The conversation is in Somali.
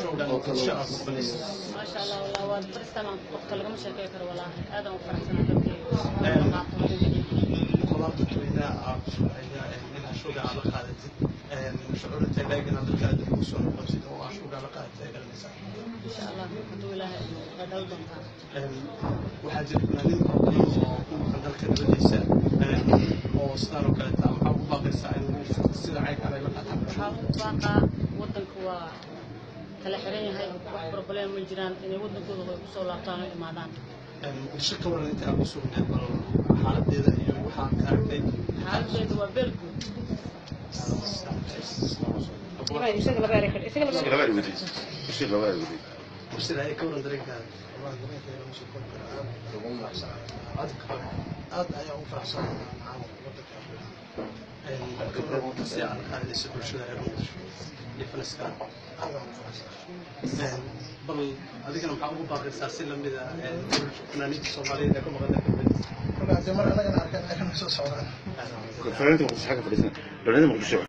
Showgan Muqdisho aad ku qabanaysid? Maasha Allah, wallah waa first time aan ku qabto, lagama sheekey karo. Wallaahi aad aan u faraxsanahay dadkayga. Boqolaal dadweynaha aad ku sugaya inaad showga aad la qaadatid, shucuur intee leeg inaad dalka aad dib ugu soo noqotid oo aad showga la qaadatid ay dhalinaysaa? Insha Allah, hadduu Ilaahay idmo, waa dhal doontaa. Waxaa jira fanaaniin fara badan oo ku maqan dalka dibadiisa oo sidaan oo kaleeta, maxaa ugu baaqaysaa in sida caynkaan ay la qaataan? Waxaa ugu baaqaa, waddanka waa kala xiran yahay, wax problem ma jiraan, inay waddankooda way kusoo laabtaan oo imaadaan. Muqdisho ka waran inta aad ku sugneed, bal xaaladeeda iyo waxaa ka aragtay? Xaaladeedu waa very good. Isaga laba erey, isaga laba. Isaga laba erey weydiis. Isaga laba erey weydiis. Mursida, ay ka waran dareenkaada? Wallahi dareenkayga lama soo koobi karo, aad ayaan ugu faraxsanahay. Aad ayaan ugu faraxsanahay caawa waddanka. Ka waran si aad qaadayso bulshada reer Muqdisho iyo faniska? Aad ayaan ugu faraxsanahay. Bal adigana maxaa ugu baaqaysaa si lamida fanaaniinta Soomaaliyeed ee ku maqan dalka dibadiisa? Kolka haddii mar annagana arkaan, ayagana soo socdaan. Fanaaniinta Muqdisho xagga fadhiisan. Fanaaniinta Muqdisho.